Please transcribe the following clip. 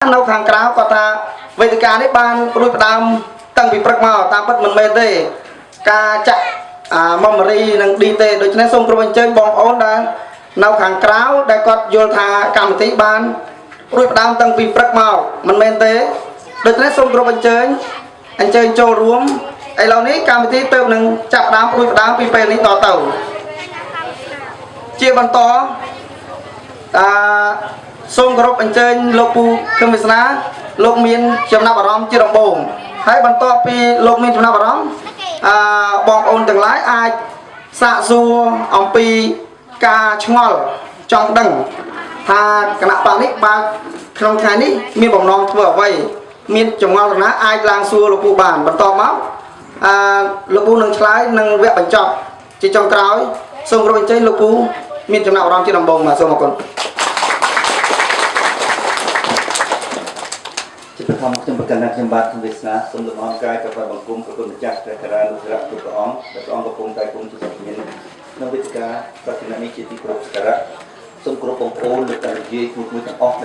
នៅខាងក្រៅគាត់ថាវេទិកានេះបានរួចផ្ដើមតាំងពីព្រឹកមកតាមពិតមិនមែនទេការចាក់អាម៉មរីនិងឌីទេដូច្នេះសូមគោរពអញ្ជើញបងប្អូនដែលនៅខាងក្រៅដែលគាត់យល់ថាកម្មវិធីបានរួចផ្ដើមតាំងពីព្រឹកមកមិនមែនទេដូច្នេះសូមគោរពអញ្ជើញអញ្ជើញចូលរួមឥឡូវនេះកម្មវិធីទៅនឹងចាប់ផ្ដើមរួចផ្ដើមពីពេលនេះតទៅជាបន្តអាសូមគោរពអញ្ជើញលោកពូខឹមវាសនាលោកមានចំណាប់អារម្មណ៍ជាដំបូងហើយបន្ទាប់ពីលោកមានចំណាប់អារម្មណ៍អឺបងប្អូនទាំងឡាយអាចសាកសួរអំពីការឆ្ងល់ចង់ដឹងថាគណៈបកនេះបើក្នុងថ្ងៃនេះមានបំណងធ្វើអ្វីមានចម្ងល់ណាអាចឡើងសួរលោកពូបានបន្តមកអឺលោកពូនឹងឆ្លើយនឹងវគ្គបញ្ចប់ជាចុងក្រោយសូមគោរពអញ្ជើញលោកពូមានចំណាប់អារម្មណ៍ជាដំបូងបាទសូមអរគុណ ជាបឋមខ្ញុំប្រកាសថាខ្ញុំបាទខ្ញុំវាសនាសូមលំអរកាយប្រកាសបង្គំព្រះគុណម្ចាស់ព្រះការានុសារៈគ្រប់ព្រះអង្គដែលព្រះអង្គកំពុងតែគង់ជាសត្វមានក្នុងវេទិកាប្រតិណនេះជាទីគោរពសក្ការៈសូមគោរពបងប្អូនលោកតានិយាយមួយមួយទាំងអស់